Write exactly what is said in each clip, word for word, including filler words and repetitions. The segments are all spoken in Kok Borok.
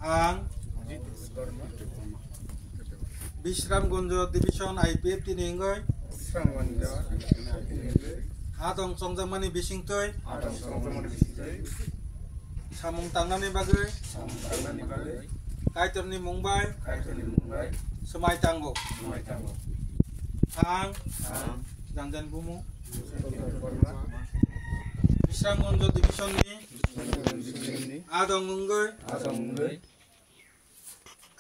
Ang Bisramganj Division I P F T ni wngwi Bisramganj adong chongjakmani bisingtwi adong chongjakmani bisingtwi samung tangnani bagwi samung tangnani bagwi Kaitorni mung bai Kaitorni mung bai swmai tango. Swmai tango. Ang Ang Janjan Bumu Bisramganj Division ni adong wngwi adong wngwi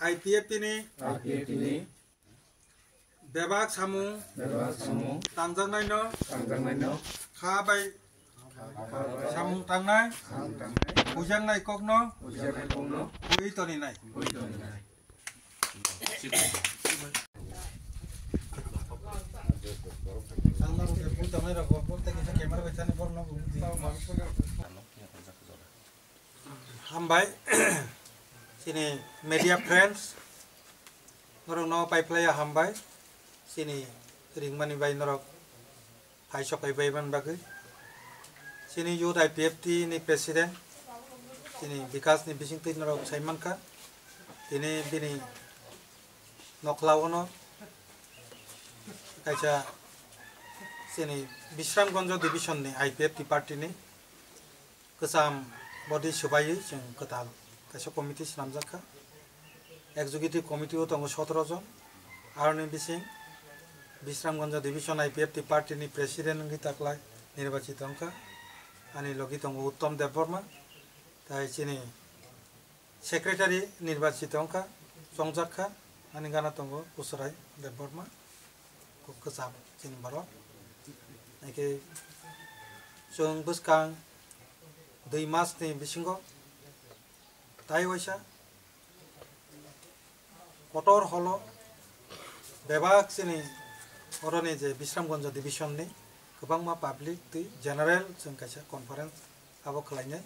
I P F T ni I P F T ni bebak samung bebak samung tangjaknaino tangjaknaino kha bai samung tangnai samung tangnai hujaknai kokno hujaknai kokno hui toninai hui toninai. Ang norok je hui tongnai rok bo tei kisa camera bai thani borok no bo. Hambai, chini media friends, norok no pai phlai ya hambai, chini ringmani bai norok phai sok pai bai man bagwi. Chini youth I P F T ni president, chini Bikas ni bising twi norok sai mankha, tini bini nokla ono kaisa chini Bisramganj division ni I P F T party ni kwcham body swbaiwi chwng kwtal kaisa committee swnamjak kha. Executive committee o tongo sotoro jon, aroni bising Bisramganj division I P F T party ni president wngwi taklai nirbachit wngkha. Ani logi tongo Uttom Debbarma, tai chini secretary nirbachit wngkha, chongjak kha, ani gana tongo Kusurai Debbarma, kok kwcham chini borok. Haikhe chwng bwskang dui mas ni bisingo tai waisa kotor holo bebak chini oroni je Bisramganj division ni kwbangma public twi general chwng kaisa conference abo khlainai.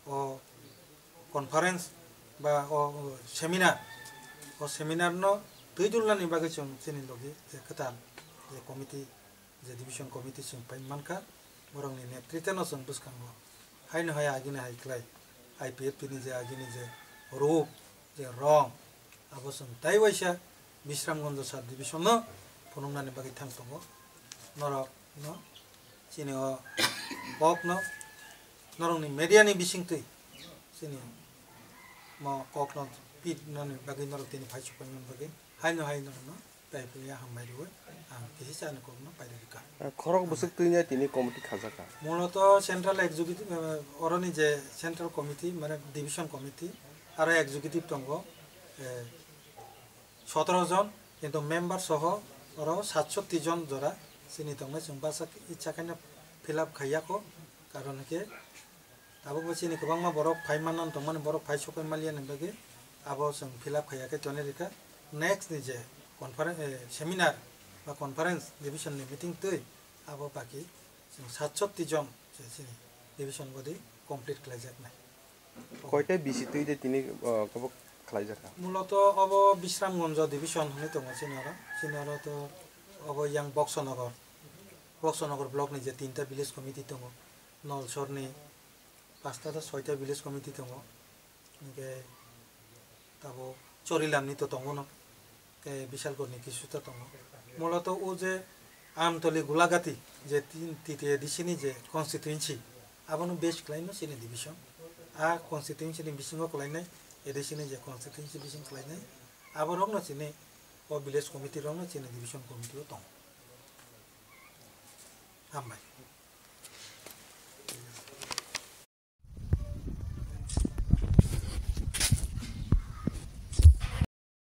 O conference ba o seminar, o seminar no twi dulnani bagwi chwng chini logi je kwtal je committee, je division committee chwng pai mankha, borokni netrite no chwng bwskango haino hai agini hai khlai I P F T ni je agini je rup, je rong, abo chwng tai waisa Bisramganj sub division no phunuknani bagwi thang tongo. Norok no chini o kok no norokni media ni bising twi chini mo kok no pit nani bagwi norok tini phai sok paimani bagwi haino hai norok no tai ya hambai rwi ang kisi chani kok no pai rwkha. Khorok bwswk twi nai tini committee khajakha. Muloto central executive, eh, oroni je central committee mane division committee aro executive tongo, eh, sotoro jon, kintu member soho oro satsotti jon jora chini tongnai, chwng bwsak icha khaino fill up khaiyakho, karon hwnkhe tabukbo chini kwbangma borok phai manna tongmani, borok phai sokoi maliya ni bagwi abo chwng fill up khaiya khe tonwi rwkha. Next ni je conference, eh, seminar ba conference division ni meeting twi abo baki chwng satsotti jon se chini division body complete khlaijaknai. Koita bisi twi de tini, uh, kebo khlaijakha? Muloto obo Bisramganj division hwnwi tongo chini oro. Chini oro to obo yang Boksonogor, Boksonogor block ni je tinta village committee tongo, Nolsor ni pasta ta soita village committee tongo, hwnkhe tabuk Chorilam ni to tongo no. Tei Bisalgor ni kisu ta tongo. Muloto o je Amtoli Gulagati je tin-, T T A D C ni je constituency, abono base khlaino chini division. A constituency ni bisingo khlainai A D C ni je constituency bising khlainai, aborokno chini o village committee rokno chini division committee o tongo. Hambai.